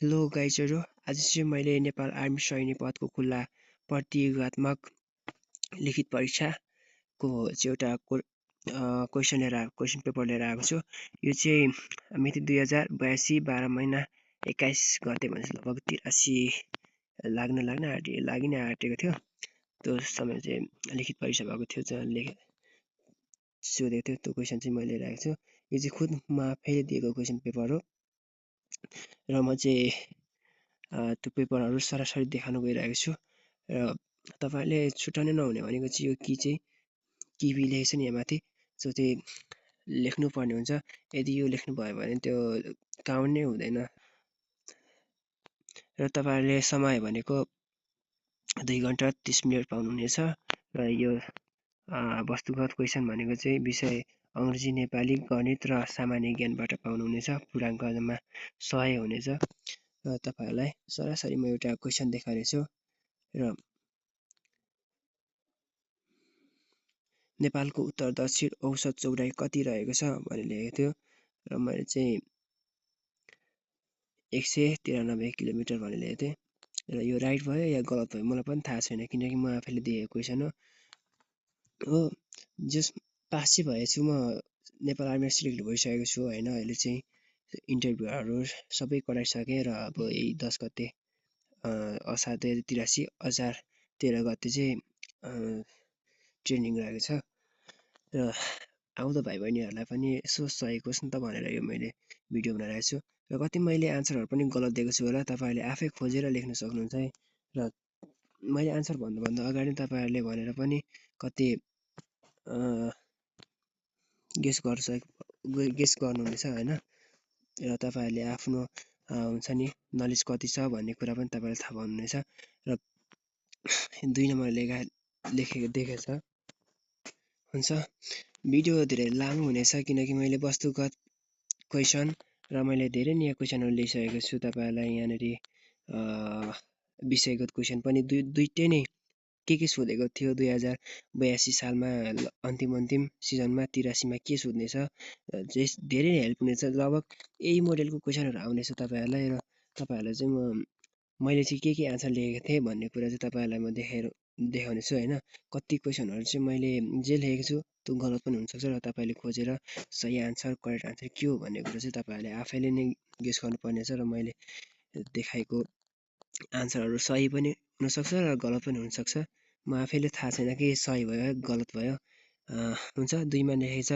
Hello गाइजहरू, आज चाहिँ मैले नेपाल आर्मी सैनिक पदको खुल्ला प्रतियोगितात्मक लिखित परीक्षाको चाहिँ एउटा क्वेसन पेपर लिएर आएको छु। यो चाहिँ मिति 2082 12 महिना 21 गते भनेपछि लगभग 83 लागि नै आँटेको थियो। त्यो समय चाहिँ लिखित परीक्षा भएको थियो, जहाँ सोधेको थियो त्यो क्वेसन चाहिँ मैले लिएर आएको छु। यो चाहिँ खुद म आफैले दिएको क्वेसन पेपर हो र म चाहिँ त्यो पेपरहरू सरासरी देखाउन गइरहेको छु। र तपाईँहरूले छुट्याउनै नहुने भनेको चाहिँ यो किबी लेखेको छ नि यहाँ माथि, जो चाहिँ लेख्नुपर्ने हुन्छ। यदि यो लेख्नु भयो भने त्यो काउन्ट नै हुँदैन। र तपाईँहरूले समय भनेको 2 घन्टा 30 मिनट पाउनुहुनेछ। र यो वस्तुगत क्वेसन भनेको चाहिँ विषय अङ्ग्रेजी, नेपाली, गणित र सामान्य ज्ञानबाट पाउनुहुनेछ। पूर्णाङ्क जम्मा 100 हुनेछ। र तपाईँहरूलाई सरासरी म एउटा क्वेसन देखाउनेछु। र नेपालको उत्तर दक्षिण औसत चौडाइ कति रहेको छ भनेर लेखेको थियो। र मैले चाहिँ 193 किलोमिटर भनेर लेखेको थिएँ। र यो राइट भयो या गलत भयो मलाई पनि थाहा छैन, किनकि म आफैले दिएको क्वेसन हो। जस पास चाहिँ भएछु, म नेपाल आर्मी सिलेक्ट भइसकेको छु होइन। अहिले चाहिँ इन्टरभ्यूहरू सबै कराइसकेँ र अब यही 10 गते असार 2083 असार 13 गते चाहिँ ट्रेनिङ रहेको छ। र आउँदो भाइ बहिनीहरूलाई पनि यसो सहयोग होस् न त भनेर यो मैले भिडियो बनाइरहेको छु। र कति मैले आन्सरहरू पनि गलत दिएको छु होला, तपाईँहरूले आफै खोजेर लेख्न सक्नुहुन्छ है। र मैले आन्सर भन्नुभन्दा अगाडि तपाईँहरूले भनेर पनि कति गेस गर्नुहुनेछ होइन। र तपाईँहरूले आफ्नो हुन्छ नि नलेज कति छ भन्ने कुरा पनि तपाईँहरूले थाहा पाउनुहुनेछ। र 2 नम्बर लेखेको देखेछ हुन्छ। भिडियो धेरै लामो हुनेछ किनकि मैले वस्तुगत क्वेसन र मैले धेरै नयाँ क्वेसनहरू ल्याइसकेको छु तपाईँहरूलाई। यहाँनिर विषयगत क्वेसन पनि दुईटै नै के सोधेको थियो 2082 सालमा अन्तिम सिजनमा 83मा के सोध्नेछ, धेरै हेल्प हुनेछ। लगभग यही मोडेलको क्वेसनहरू आउनेछ तपाईँहरूलाई। र तपाईँहरूलाई चाहिँ मैले चाहिँ के आन्सर लेखेको थिएँ भन्ने कुरा चाहिँ तपाईँहरूलाई म देखाउनेछु होइन। कति क्वेसनहरू चाहिँ मैले जे लेखेको छु त्यो गलत पनि हुनसक्छ। र तपाईँले खोजेर सही आन्सर करेक्ट आन्सर के हो भन्ने कुरा चाहिँ तपाईँहरूले आफैले नै गेस गर्नुपर्नेछ। र मैले देखाएको आन्सरहरू सही पनि हुनसक्छ र गलत पनि हुनसक्छ। म आफैले थाहा छैन कि सही भयो गलत भयो। हुन्छ। 2 मा लेखेको छ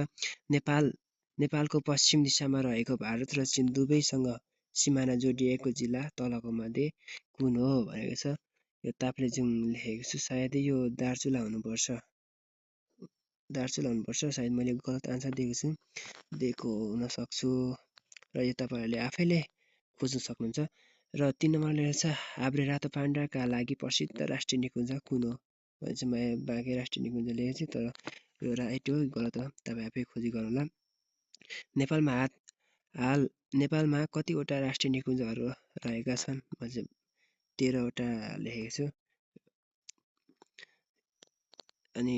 नेपालको पश्चिम दिशामा रहेको भारत र चीन दुवैसँग सिमाना जोडिएको जिल्ला तलको मध्ये कुन हो भनेको छ। यो ताप्लेजुङ लेखेको छु, सायदै यो दार्चुला हुनुपर्छ। सायद मैले गलत आन्सर दिएको हुन सक्छु। र यो तपाईँहरूले आफैले खोज्न सक्नुहुन्छ। र 3 नम्बर लेखेको छ हाब्रे रातो पाण्डाका लागि प्रसिद्ध राष्ट्रिय निकुञ्ज कुन हो भने चाहिँ मैले बाँके राष्ट्रिय निकुञ्ज लेखेको छु, तर यो राइट हो गलत हो तपाईँ आफै खोजी गर्नुहोला। नेपालमा कतिवटा राष्ट्रिय निकुञ्जहरू रहेका छन् भने चाहिँ 13वटा लेखेको छु। अनि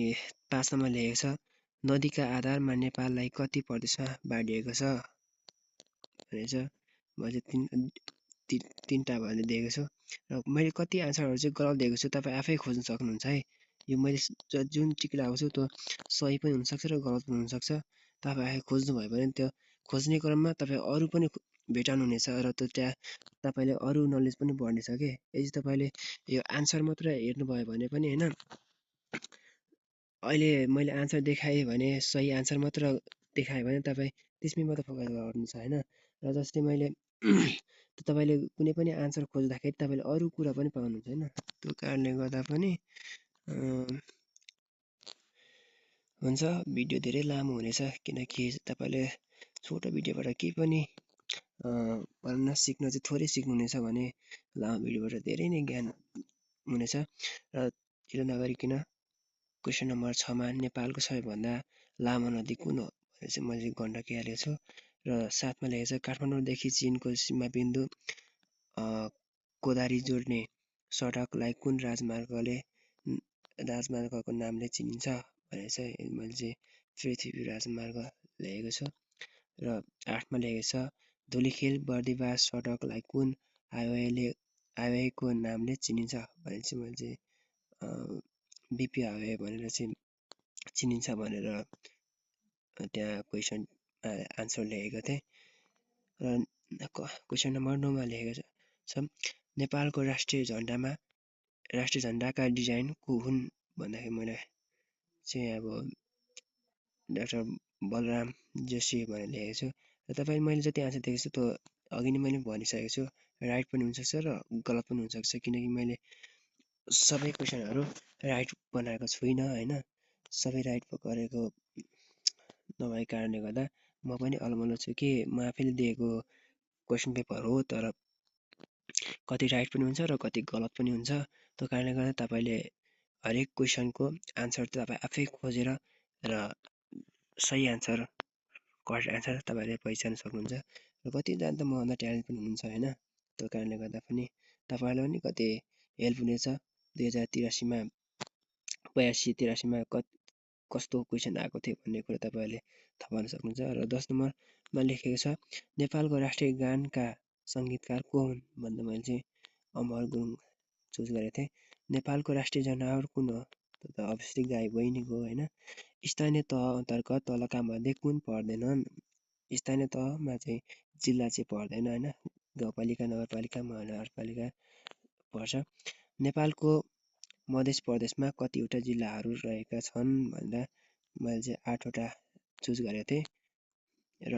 5 नम्बर लेखेको छ नदीका आधारमा नेपाललाई कति प्रदेशमा बाँडिएको छ भनेछ। मैले तिनवटा भनेर दिएको छु। र मैले कति आन्सरहरू चाहिँ गलत दिएको छु, तपाईँ आफै खोज्न सक्नुहुन्छ है। यो मैले जुन टिक लगाएको छु त्यो सही पनि हुनसक्छ र गलत पनि हुनसक्छ। तपाईँ आफै खोज्नुभयो भने त्यो खोज्ने क्रममा तपाईँ अरू पनि भेटाउनुहुनेछ र त्यो त्यहाँ तपाईँले अरू नलेज पनि बढ्नेछ कि। यदि तपाईँले यो आन्सर मात्र हेर्नुभयो भने पनि होइन, अहिले मैले आन्सर देखाएँ भने सही आन्सर मात्र देखाएँ भने तपाईँ त्यसमै मात्र फोकस गर्नुहुन्छ होइन। र जस्तै मैले तपाईँले कुनै पनि आन्सर खोज्दाखेरि तपाईँले अरू कुरा पनि पाउनुहुन्छ होइन। त्यो कारणले गर्दा पनि हुन्छ। भिडियो धेरै लामो हुनेछ किनकि तपाईँले छोटो भिडियोबाट केही पनि पढ्न सिक्न चाहिँ थोरै सिक्नुहुनेछ भने लामो भिडियोबाट धेरै नै ज्ञान हुनेछ। र ढिलो नगरिकन क्वेसन नम्बर 6 मा नेपालको सबैभन्दा लामो नदी कुन हो भने चाहिँ मैले गण्डकी हालेको छु। र 7 मा लेखेको छ काठमाडौँदेखि चिनको सीमाबिन्दु कोदारी जोड्ने सडकलाई कुन राजमार्गको नामले चिनिन्छ भने चाहिँ मैले चाहिँ पृथ्वी राजमार्ग लेखेको छु। र 8 मा लेखेको छ धुलिखेल बर्दिवास सडकलाई कुन हाइवेले हाइवेको नामले चिनिन्छ भने चाहिँ मैले चाहिँ बिपी हाइवे भनेर चाहिँ चिनिन्छ भनेर त्यहाँ क्वेसन आन्सर लेखेको थिएँ। र क्वेसन नम्बर 9 मा लेखेको छ नेपालको राष्ट्रिय झन्डाका डिजाइन को हुन् भन्दाखेरि मैले चाहिँ अब डाक्टर बलराम जोशी भनेर लेखेको छु। र तपाईँ मैले जति आन्सर दिएको छु त्यो अघि नै मैले भनिसकेको छु, राइट पनि हुनसक्छ र गलत पनि हुनसक्छ, किनकि मैले सबै क्वेसनहरू राइट बनाएको छुइनँ होइन। सबै राइट गरेको नभएको कारणले गर्दा म पनि अलमल्ल छु कि म आफैले दिएको क्वेसन पेपर हो तर कति राइट पनि हुन्छ र कति गलत पनि हुन्छ। त्यो कारणले गर्दा तपाईँले हरेक क्वेसनको आन्सर तपाईँ आफै खोजेर र सही आन्सर करेक्ट आन्सर तपाईँले पहिचान्न सक्नुहुन्छ। र कतिजना त मभन्दा ट्यालेन्ट पनि हुनुहुन्छ होइन। त्यो कारणले गर्दा पनि तपाईँहरूलाई पनि कति हेल्प हुनेछ। 2083मा 82-83मा कस्तो क्वेसन आएको थियो भन्ने कुरा तपाईँहरूले थाहा पाउन सक्नुहुन्छ। र 10 नम्बरमा लेखेको छ नेपालको राष्ट्रिय गानका सङ्गीतकार को हुन् भन्दा मैले चाहिँ अमर गुरुङ चुज गरेको थिएँ। नेपालको राष्ट्रिय जनावर कुन हो? त्यो त अभियसली गाई बहिनीको होइन। स्थानीय तह अन्तर्गत तलका मध्ये कुन पर्दैनन्? स्थानीय तहमा चाहिँ जिल्ला चाहिँ पर्दैन होइन। गाउँपालिका, नगरपालिका, महानगरपालिका पर्छ। नेपालको मध्य प्रदेशमा कतिवटा जिल्लाहरू रहेका छन् भन्दा मैले चाहिँ 8वटा चुज गरेको थिएँ। र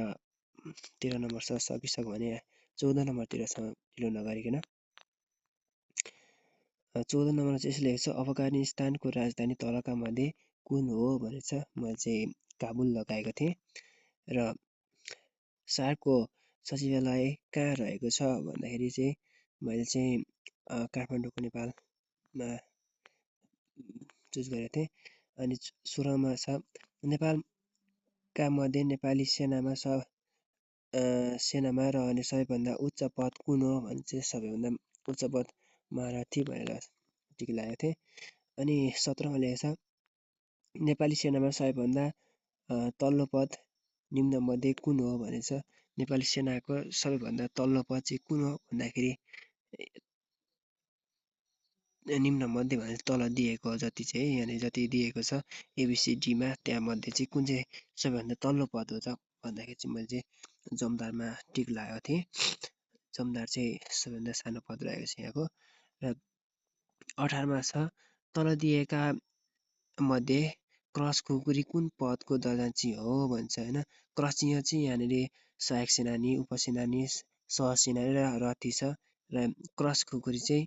13 नम्बर सकिसक्यो भने 14 नम्बरतिर ढिलो नगरिकन 14 नम्बरमा चाहिँ यसो लेखेको छ अफगानिस्तानको राजधानी तलका मध्ये कुन हो भनेको छ। मैले चाहिँ काबुल लगाएको थिएँ। र सार्कको सचिवालय कहाँ रहेको छ भन्दाखेरि चाहिँ मैले चाहिँ काठमाडौँको नेपालमा चुज गरेको थिएँ। अनि 16मा छ नेपालका मध्ये नेपाली सेनामा रहने सबैभन्दा उच्च पद कुन हो भने चाहिँ सबैभन्दा उच्च पद महारथी भनेर टिक लागेको थिएँ। अनि 17मा लेखेको छ नेपाली सेनामा सबैभन्दा तल्लो पद निम्नमध्ये कुन हो भनेछ। नेपाली सेनाको सबैभन्दा तल्लो पद चाहिँ कुन हो भन्दाखेरि निम्नमध्ये भने तल दिएको जति चाहिँ यहाँनिर जति दिएको छ एबिसिडीमा त्यहाँमध्ये चाहिँ कुन चाहिँ सबैभन्दा तल्लो पद हो त भन्दाखेरि चाहिँ मैले चाहिँ जमदारमा टिक लगाएको थिएँ। जमदार चाहिँ सबैभन्दा सानो पद रहेको छ यहाँको। र 18मा छ तल दिएका मध्ये क्रस खुकुरी कुन पदको दर्जा चाहिँ हो भन्छ होइन। क्रस चिह्न चाहिँ यहाँनिर सहायक सेनानी, उपसेनानी, सहसेनानी र रथी छ। र क्रस खुकुरी चाहिँ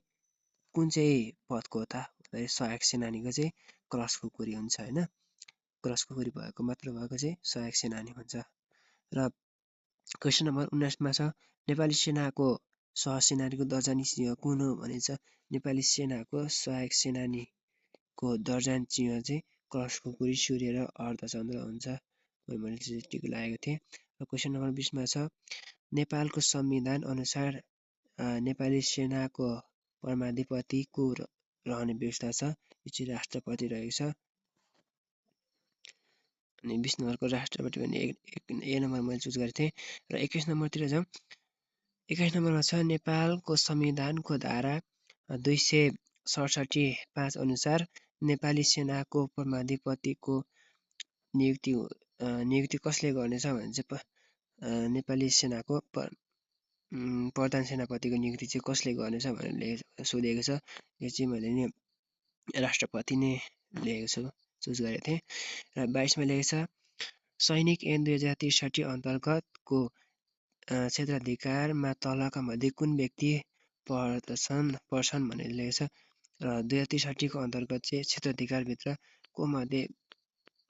कुन चाहिँ पदको हो त भन्दाखेरि सहायक सेनानीको चाहिँ क्रस खुकुरी हुन्छ होइन। क्रस खुकुरी भएको मात्र भएको चाहिँ सहायक सेनानी हुन्छ। र क्वेसन नम्बर 19मा छ नेपाली सेनाको सहसेनानीको दर्जानी चिह्न कुन हो भनेछ। नेपाली सेनाको सहायक सेनानीको दर्जानी चिह्न चाहिँ क्रस खुकुरी, सूर्य र अर्धचन्द्र हुन्छ। मैले चाहिँ टिक लागेको थिएँ। र क्वेसन नम्बर 20मा छ नेपालको संविधान अनुसार नेपाली सेनाको परमाधिपति को रहने व्यवस्था छ। यो चाहिँ राष्ट्रपति रहेको छ। अनि 20 नम्बरको राष्ट्रपति भन्ने ए नम्बर मैले चुज गरेको थिएँ। र 21 नम्बरतिर जाउँ। 21 नम्बरमा छ नेपालको संविधानको धारा 267(5) अनुसार नेपाली सेनाको परमाधिपतिको नियुक्ति कसले गर्नेछ भने चाहिँ नेपाली सेनाको प्रधान सेनापतिको नियुक्ति चाहिँ कसले गर्नेछ भनेर सोधिएको छ। यो चाहिँ मैले नि राष्ट्रपति नै लेखेको छु, चुज गरेको थिएँ। र 22मा लेखेको छ सैनिक ऐन 2063 अन्तर्गतको क्षेत्राधिकारमा तलका मध्ये कुन व्यक्ति पर्छन् भनेर लेखेको छ। र 2063 को अन्तर्गत चाहिँ क्षेत्राधिकारभित्र को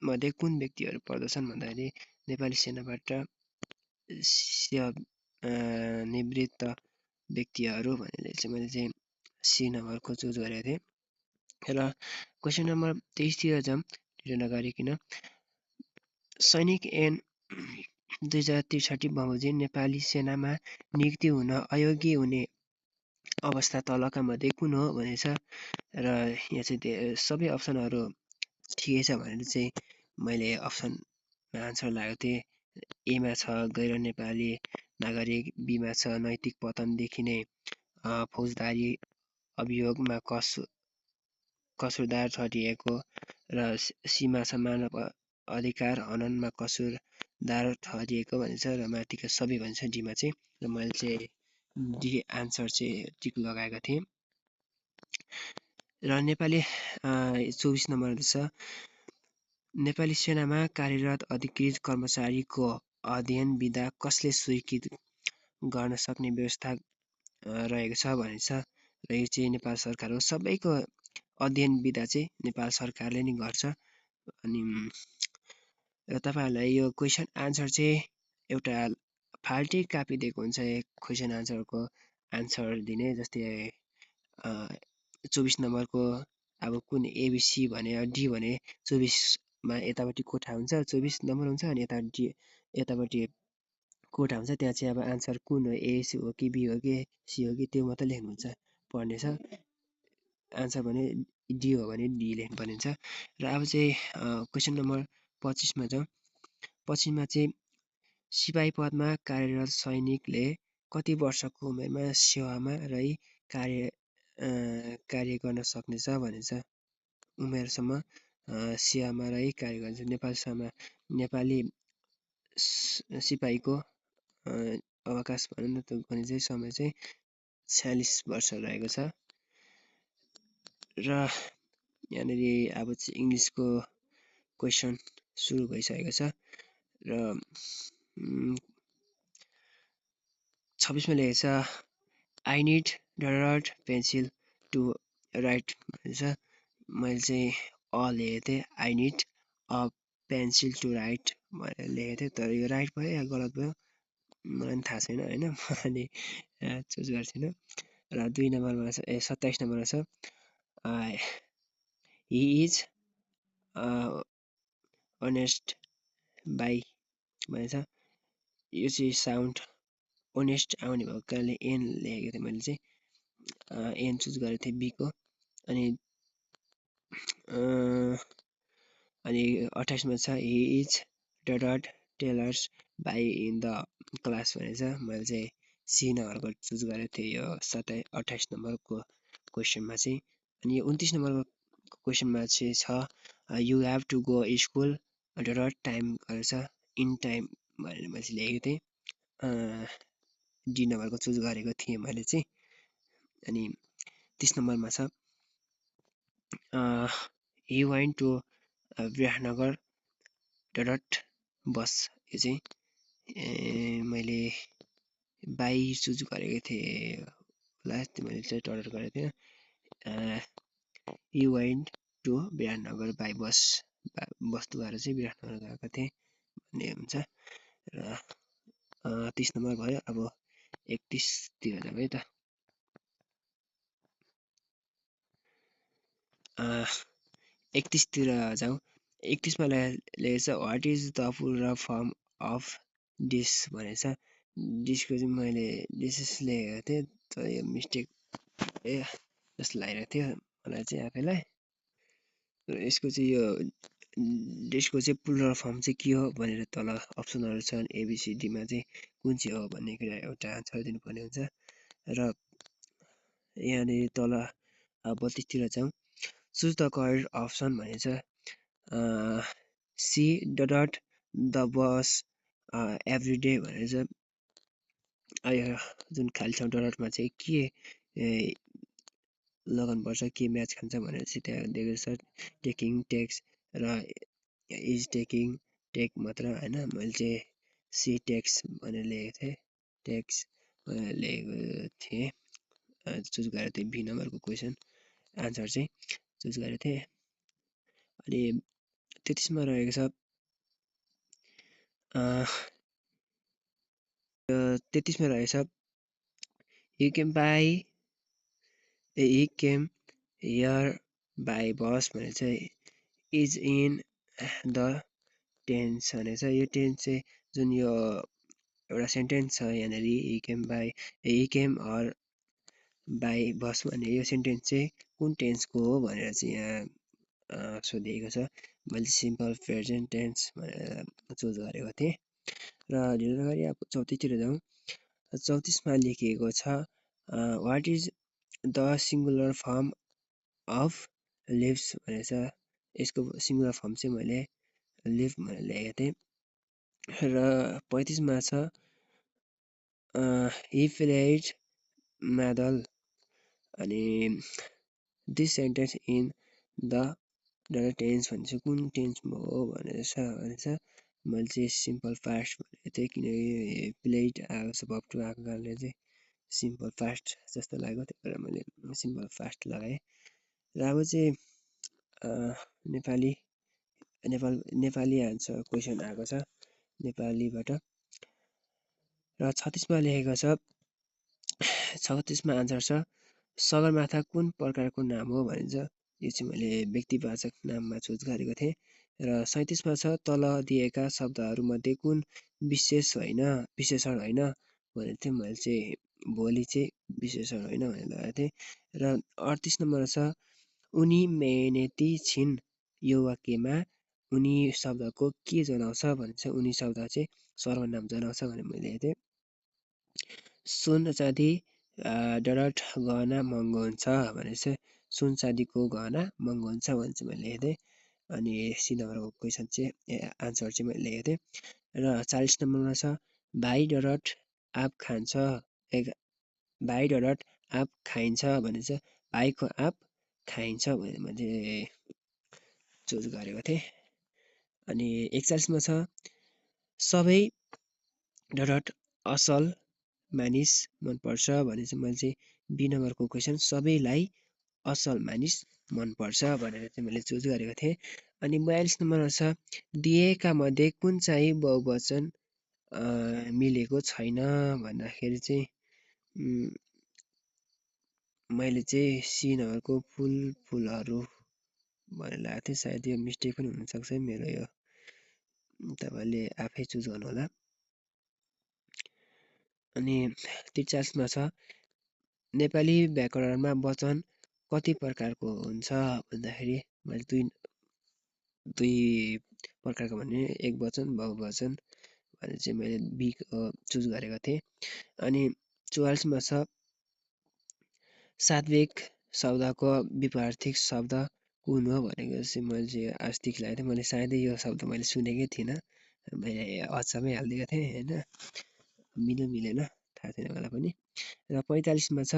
मध्ये कुन व्यक्तिहरू पर्दछन् भन्दाखेरि नेपाली सेनाबाट निवृत्त व्यक्तिहरू भनेर चाहिँ मैले चाहिँ सी नम्बरको चुज गरेको थिएँ। र क्वेसन नम्बर 23तिर जाउँ ढिलो नगरिकन। सैनिक ऐन 2063 बमोजिम नेपाली सेनामा नियुक्ति हुन अयोग्य हुने अवस्था तलका मध्ये कुन हो भनेछ। र यहाँ चाहिँ सबै अप्सनहरू ठिकै छ भनेर चाहिँ मैले अप्सनमा आन्सर लगाएको थिएँ। एमा छ गैर नेपाली नागरिक, बीमा छ नैतिक पतन देखिने, फौजदारी अभियोगमा कसुरदार ठहरिएको र सीमा मानव अधिकार हननमा कसुरदार ठहरिएको भनिन्छ र माथिका सबै भन्छ डीमा चाहिँ। र मैले चाहिँ डी आन्सर चाहिँ टिक लगाएको थिएँ। र नेपाली 24 नम्बर छ नेपाली सेनामा कार्यरत अधिकृत कर्मचारीको अध्ययन विधा कसले स्वीकृत गर्न सक्ने व्यवस्था रहेको छ भनेछ र यो चाहिँ नेपाल सरकार हो। सबैको अध्ययन विधा चाहिँ नेपाल सरकारले नै गर्छ। अनि र तपाईँहरूलाई यो क्वेसन आन्सर चाहिँ एउटा फाल्टै कापी दिएको हुन्छ क्वेसन आन्सरको आन्सर दिने। जस्तै 24 नम्बरको अब कुन एबिसी भने डी भने 24मा यतापट्टि कोठा हुन्छ, 24 नम्बर हुन्छ, अनि यतापट्टि कोठा हुन्छ। त्यहाँ चाहिँ अब आन्सर कुन हो, ए हो कि बी हो कि सी हो कि त्यो मात्रै लेख्नुहुन्छ पर्ने छ। आन्सर भने डी हो भने डी लेख्नुपर्ने हुन्छ। र अब चाहिँ क्वेसन नम्बर 25मा जाउँ। 25मा चाहिँ सिपाही पदमा कार्यरत सैनिकले कति वर्षको उमेरमा सेवामा रही कार्य गर्न सक्नेछ भनेछ। उमेरसम्म सेवामा रही कार्य गर्छ। नेपाली सिपाहीको अवकाश भनौँ न त गर्ने चाहिँ समय चाहिँ 46 वर्ष रहेको छ। र यहाँनिर अब चाहिँ इङ्ग्लिसको क्वेसन सुरु भइसकेको छ। र 26मा लेखेको छ I need dot pencil to write भन्छ। मैले चाहिँ लेखेको थिएँ I need a pencil to write भनेर लेखेको थिएँ। तर यो राइट भयो या गलत भयो मलाई पनि थाहा छैन होइन, अनि चुज गरेको छैन। र 2 नम्बरमा छ 27 नम्बरमा छ हि इज अनेस्ट बाई भनेछ। यो चाहिँ साउन्ड अनेस्ट आउने भएको कारणले एन लेखेको थिएँ मैले चाहिँ, एन चुज गरेको थिएँ बीको। अनि 28मा छ he is dot tailors by in the class भनेछ। मैले चाहिँ सी नम्बरको चुज गरेको थिएँ यो 28 नम्बरको क्वेसनमा चाहिँ। अनि यो 29 नम्बरको क्वेसनमा चाहिँ छ you have to go school dot time गरेछ इन टाइम भनेर मैले चाहिँ लेखेको थिएँ। डी नम्बरको चुज गरेको थिएँ मैले चाहिँ। अनि 30 नम्बरमा छ he went to Biratnagar dot bus. यो चाहिँ मैले बाई चुज गरेको थिएँ होला, त्यो मैले चाहिँ डट गरेको थिएँ। He went to Biratnagar by बसद्वारा चाहिँ विराटनगर गएको थिएँ भन्ने हुन्छ। र 30 नम्बर भयो। अब 31 तिर जाउँ है त। 31 तिर जाउँ। 31मा लेखेको छ what is the plural form of dish भनेछ। डिसको चाहिँ मैले डिसेस लेखेको थिएँ, तर यो मिस्टेक जस्तो लागिरहेको थियो मलाई चाहिँ आफैलाई। र यसको चाहिँ यो डिसको चाहिँ पुलर फर्म चाहिँ के हो भनेर तल अप्सनहरू छन् एबिसिडीमा चाहिँ कुन चाहिँ हो भन्ने कुरा एउटा आन्सर दिनुपर्ने हुन्छ। र यहाँनिर तल 32 तिर जाउँ। चुज द करेक्ट अप्सन भनेछ। C dot the bus every day भनेछ। जुन खाली ठाउँ डटमा चाहिँ के लगाउनुपर्छ, के म्याच खान्छ भनेर चाहिँ त्यहाँ दिएको छ। टेकिङ टेक्स र इज टेकिङ टेक मात्र होइन। मैले चाहिँ सी टेक्स भनेर लेखेको थिएँ, टेक्स लेखेको थिएँ, चुज गरेको थिएँ। बी नम्बरको क्वेसन आन्सर चाहिँ चुज गरेको थिएँ। अनि 33मा रहेको छ 33मा रहेको छ you came here by bus भनेर चाहिँ इज इन द टेन्स भनेछ। यो टेन्स चाहिँ जुन यो एउटा सेन्टेन्स छ यहाँनिर he came her by bus भन्ने यो सेन्टेन्स चाहिँ कुन टेन्सको हो भनेर चाहिँ यहाँ सोधिएको छ। मैले सिम्पल प्रेजेन्ट टेन्स भनेर चुज गरेको थिएँ। र ढिलो नगरी अब 34तिर जाउँ। 34मा लेखिएको छ what is the singular form of leaves भनेको छ। यसको सिङ्गुलर फर्म चाहिँ मैले लिभ भनेर लेखेको थिएँ। र 35मा छ हि प्लेड मादल, अनि this sentence in the tense भनेको कुन टेन्समा हो भनेर छ। मैले चाहिँ सिम्पल फास्ट भनेको थिएँ, किनकि प्लेड आएको छ, भर्ब टु आएको कारणले चाहिँ सिम्पल फास्ट जस्तो लाग्यो, त्यही भएर मैले सिम्पल फास्ट लगाएँ। र अब चाहिँ नेपाली आन्सर क्वेसन आएको छ नेपालीबाट। र 36मा लेखेको छ, 36मा आन्सर छ सगरमाथा कुन प्रकारको नाम हो भनिन्छ। यो चाहिँ मैले व्यक्तिवाचक नाममा चुज गरेको थिएँ। र 37मा छ तल दिएका शब्दहरूमध्ये कुन विशेषण होइन भनेको थिएँ। मैले चाहिँ भोलि चाहिँ विशेषण होइन भनेर लगाएको थिएँ। र 38 नम्बर छ उनी मेहनती छिन्, यो वाक्यमा उनी शब्दको के जनाउँछ भन्छ। उनी शब्द चाहिँ सर्वनाम जनाउँछ भनेर मैले लेखेको थिएँ। सुन चाँदी डरट गहना महँगो हुन्छ भने चाहिँ सुन चाँदीको गहना महँगो हुन्छ भने चाहिँ मैले लेखेको थिएँ। अनि सी नम्बरको क्वेसन चाहिँ आन्सर चाहिँ मैले लेखेको थिएँ। र 40 नम्बरमा छ भाइ डरट आँप खान्छ, भाइ डरट आँप खाइन्छ भने चाहिँ भाइको आँप खाइन्छ भने मैले चुज गरेको थिएँ। अनि 41मा छ सबै डरट असल मानिस मनपर्छ भने चाहिँ मैले चाहिँ बी नम्बरको क्वेसन सबैलाई असल मानिस मनपर्छ भनेर चाहिँ मैले चुज गरेको थिएँ। अनि 42 नम्बरमा छ दिएका मध्ये कुन चाहिँ बहुवचन मिलेको छैन भन्दाखेरि चाहिँ मैले चाहिँ सी नम्बरको फुलहरू भनेर लगाएको थिएँ। सायद यो मिस्टेक पनि हुनसक्छ मेरो, यो तपाईँले आफै चुज गर्नुहोला। अनि 43मा छ नेपाली व्याकरणमा वचन कति प्रकारको हुन्छ भन्दाखेरि मैले दुई प्रकारको भने एक वचन बहुवचन भने चाहिँ मैले बी चुज गरेको थिएँ। अनि 44मा छ सात्विक शब्दको विपरीत शब्द कुन हो भनेको चाहिँ मैले चाहिँ अस्तिक लागेको थिएँ। मैले सायदै यो शब्द मैले सुनेकै थिइनँ, मैले अचम्मै हालिदिएको थिएँ होइन, मिलेन थाहा छैन मलाई पनि। र 45मा छ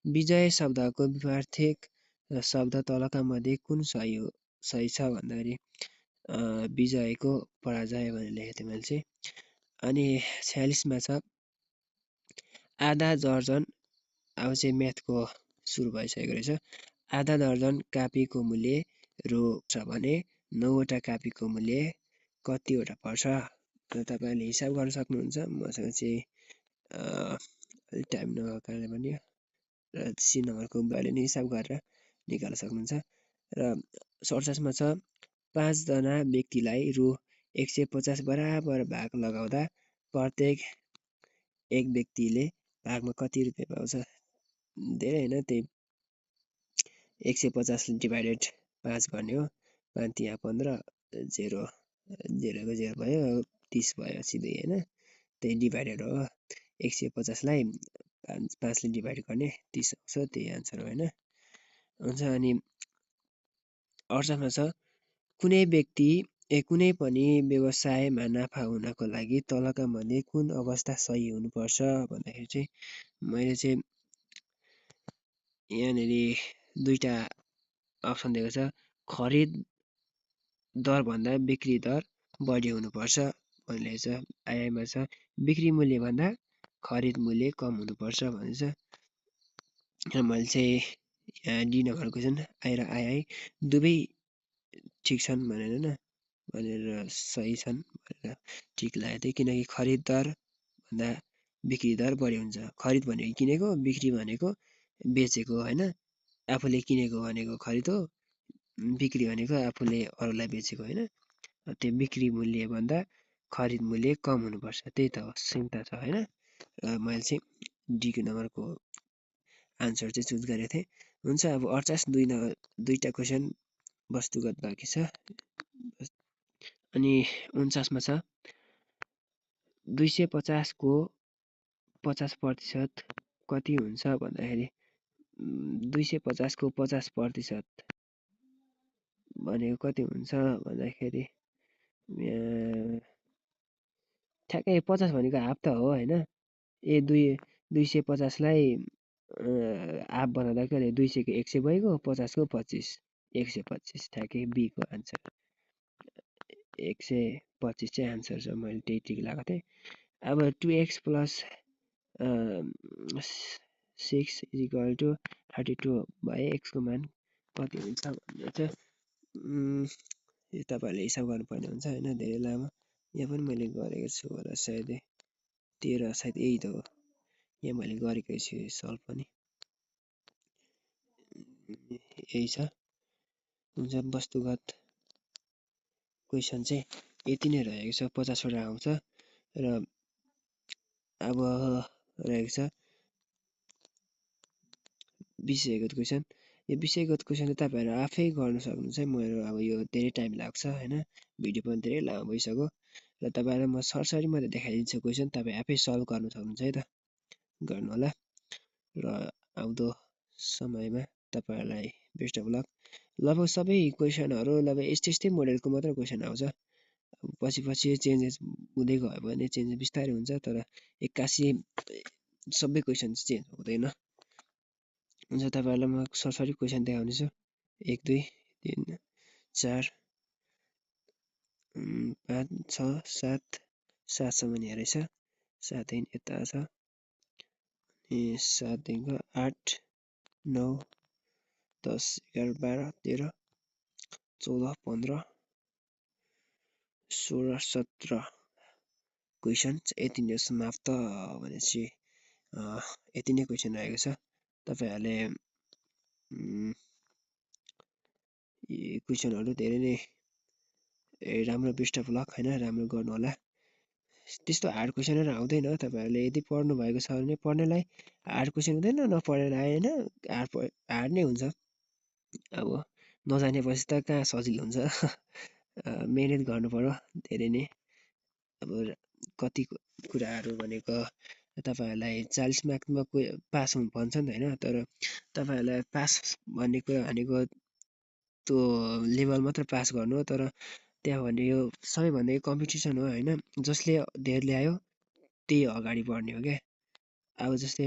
विजय शब्दको विपरीत शब्द तलका मध्ये कुन सही छ भन्दाखेरि विजयको पराजय भनेर लेखेको थिएँ मैले चाहिँ। अनि 46मा छ आधा दर्जन, अब चाहिँ म्याथको सुरु भइसकेको रहेछ। आधा दर्जन कापीको मूल्य रु छ भने 9वटा कापीको मूल्य कतिवटा पर्छ। र तपाईँले हिसाब गर्न सक्नुहुन्छ। मसँग चाहिँ अलिक टाइम नभएको कारणले पनि र सी नम्बरको बाले नै हिसाब गरेर निकाल्न सक्नुहुन्छ। र 47मा छ 5 जना व्यक्तिलाई रु 150 बराबर भाग लगाउँदा प्रत्येक एक व्यक्तिले भागमा कति रुपियाँ पाउँछ। धेरै होइन, त्यही 150 डिभाइडेड 5 गर्ने हो। 5 यहाँ 15, 0 0को 0 भयो, 30 भयो सिधै होइन, त्यही डिभाइडेड हो। 150लाई 5ले डिभाइड गर्ने 30 आउँछ, त्यही आन्सर हो होइन, हुन्छ। अनि 48मा छ कुनै पनि व्यवसायमा नाफा हुनको लागि तलका मध्ये कुन अवस्था सही हुनुपर्छ भन्दाखेरि चाहिँ मैले चाहिँ यहाँनिर दुईटा अप्सन दिएको छ, खरिद दरभन्दा बिक्री दर बढी हुनुपर्छ भन्ने छ। आइमा छ बिक्री मूल्यभन्दा खरिद मूल्य कम हुनुपर्छ भन्ने छ। मैले चाहिँ यहाँ डी नम्बर क्वेसन आइ र आइ दुवै ठिक छन् भनेर सही छन् भनेर ठिक लागेको थियो। किनकि खरिद दर भन्दा बिक्री दर बढी हुन्छ। खरिद भनेको किनेको, बिक्री भनेको बेचेको होइन, आफूले किनेको भनेको खरिद हो, बिक्री भनेको आफूले अरूलाई बेचेको होइन। त्यो बिक्री मूल्यभन्दा खरिद मूल्य कम हुनुपर्छ, त्यही त हो, सेम त छ होइन। मैले चाहिँ डी नम्बरको आन्सर चाहिँ चुज गरेको थिएँ। हुन्छ, अब 48 दुईटा क्वेसन वस्तुगत बाँकी छ। अनि 49मा छ 250 को 50% कति हुन्छ भन्दाखेरि 250 को 50% भनेको कति हुन्छ भन्दाखेरि ठ्याक्कै 50 भनेको हाफ त हो होइन। 250 लाई हाफ बनाउँदा कहिले 200 को 100 भइगयो, 50 को 25, 125 ठ्याक्कै बी को आन्सर 125 चाहिँ आन्सर छ। मैले त्यही टिक लगाएको थिएँ। अब 2x + 6 = 32 भए x को मान कति हुन्छ भनेर चाहिँ यो तपाईँहरूले हिसाब गर्नुपर्ने हुन्छ होइन, धेरै लामो। यहाँ पनि मैले गरेको छु होला सायदै 13 सायद यही त हो। यहाँ मैले गरेकै छु सल्भ पनि यही छ। हुन्छ वस्तुगत क्वेसन चाहिँ यति नै रहेको छ। 50 वटा आउँछ र अब रहेको छ विषयगत क्वेसन। यो विषयगत क्वेसन चाहिँ तपाईँहरू आफै गर्न सक्नुहुन्छ। मेरो अब यो धेरै टाइम लाग्छ होइन, भिडियो पनि धेरै लामो भइसक्यो र तपाईँहरूलाई म सरसरी मात्रै देखाइदिन्छु क्वेसन, तपाईँ आफै सल्भ गर्न सक्नुहुन्छ है त, गर्नु होला। र आउँदो समयमा तपाईँहरूलाई बेस्ट अफ लक। लगभग सबै क्वेसनहरू लगभग यस्तै मोडलको मात्र क्वेसन आउँछ। पछि चेन्जेस हुँदै गयो भने चेन्जेस बिस्तारै हुन्छ, तर एक्कासी सबै क्वेसन चाहिँ चेन्ज हुँदैन। हुन्छ तपाईँहरूलाई म सरसरी क्वेसन देखाउनेछु। 1 2 3 4 5 6 7 7सम्म यहाँ रहेछ। 7 देखि यता छ, 7 देखिको 8 9 10 11 12 13 14 15 16 17 क्वेसन यति नै समाप्त भनेपछि यति नै क्वेसन रहेको छ। तपाईँहरूले क्वेसनहरू धेरै नै राम्रो बेस्ट अफ लक होइन, राम्रो गर्नु होला। त्यस्तो हार्ड क्वेसनहरू आउँदैन। तपाईँहरूले यदि पढ्नु भएको छ भने पढ्नेलाई हार्ड क्वेसन हुँदैन, नपढ्नेलाई होइन हार्ड नै हुन्छ। अब नजानेपछि त कहाँ सजिलो हुन्छ। मेहनत गर्नु पर्यो धेरै नै। अब कति कुराहरू भनेको तपाईँहरूलाई 40 मार्कमा पास हुनु भन्छन् होइन, तर तपाईँहरूलाई पास भन्ने कुरा भनेको त्यो लेभल मात्र पास गर्नु हो। तर त्यहाँ भने यो सबैभन्दा कम्पिटिसन हो होइन, जसले धेरै ल्यायो त्यही अगाडि बढ्ने हो क्या। अब जस्तै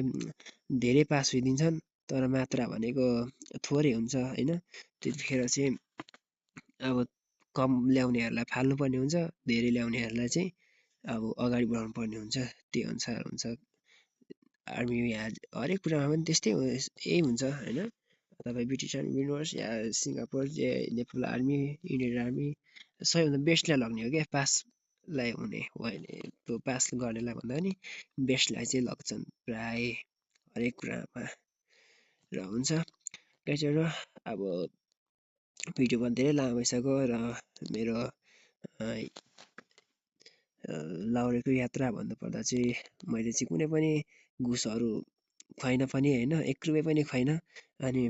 धेरै पास भइदिन्छन् तर मात्रा भनेको थोरै हुन्छ होइन, त्यतिखेर चाहिँ अब कम ल्याउनेहरूलाई फाल्नुपर्ने हुन्छ, धेरै ल्याउनेहरूलाई चाहिँ अब अगाडि बढाउनु पर्ने हुन्छ। त्यही अनुसार हुन्छ। आर्मी हरेक कुरामा पनि त्यस्तै यही हुन्छ होइन। तपाईँ ब्रिटिस आर्मी लिनुहोस् या Singapore Nepal army, Indian army, सबैभन्दा बेस्टलाई लग्ने हो क्या। पासलाई हुने हो भने त्यो पास गर्नेलाई भन्दा पनि बेस्टलाई चाहिँ लग्छन् प्राय हरेक कुरामा। र हुन्छ गाइजहरू, अब भिडियो पनि धेरै लामो भइसक्यो र मेरो लाहुरेको यात्रा भन्नुपर्दा चाहिँ मैले चाहिँ कुनै पनि घुसहरू खुवाइनँ पनि होइन, 1 रुपियाँ पनि खुवाइनँ। अनि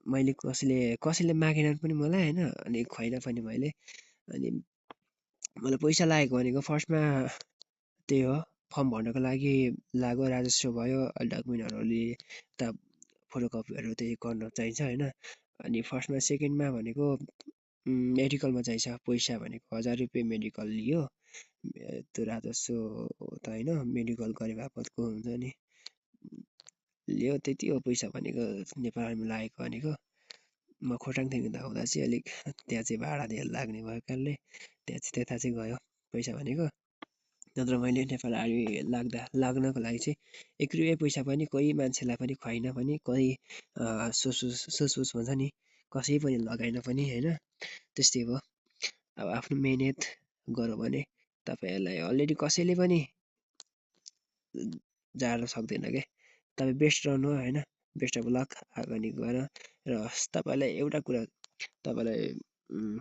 मैले कसैले मागेनन् पनि मलाई होइन, अनि खुवाइनँ पनि मैले। अनि मलाई पैसा लागेको भनेको फर्स्टमा त्यही हो, फर्म भर्नको लागि लाग्यो, राजस्व भयो, डकुमेन्टहरू यता फोटोकपीहरू त्यही गर्न चाहिन्छ होइन। अनि फर्स्टमा सेकेन्डमा भनेको मेडिकलमा चाहिन्छ पैसा भनेको 1000 रुपियाँ मेडिकल लियो। त्यो राजस्व त होइन, मेडिकल गरे बापतको हुन्छ नि लियो, त्यति हो पैसा भनेको नेपाल आर्मी लागेको भनेको। म खोटाङदेखि आउँदा चाहिँ अलिक त्यहाँ चाहिँ भाडा धेरै लाग्ने भएको कारणले त्यता चाहिँ गयो पैसा भनेको। नत्र मैले नेपाल आर्मी लाग्नको लागि चाहिँ 1 रुपियाँ पैसा पनि कोही मान्छेलाई पनि खुवाइनँ पनि, कोही सोच भन्छ नि कसै पनि लगाइन पनि होइन, त्यस्तै हो। अब आफ्नो मेहनत गऱ्यो भने तपाईँहरूलाई अलरेडी कसैले पनि झार्न सक्दैन क्या। तपाईँ बेस्ट रहनु होइन, बेस्ट अफ लक आगामी गएर। र तपाईँलाई एउटा कुरा तपाईँलाई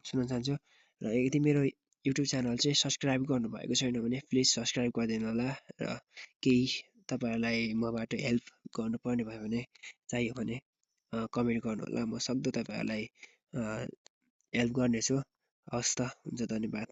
सुन्न चाहन्छु, र यदि मेरो युट्युब च्यानल चाहिँ सब्सक्राइब गर्नुभएको छैन भने प्लिज सब्सक्राइब गरिदिनु होला। र केही तपाईँहरूलाई मबाट हेल्प गर्नुपर्ने भयो भने चाहियो भने कमेन्ट गर्नु होला, म सक्दो तपाईँहरूलाई हेल्प गर्नेछु। हवस् त, हुन्छ, धन्यवाद।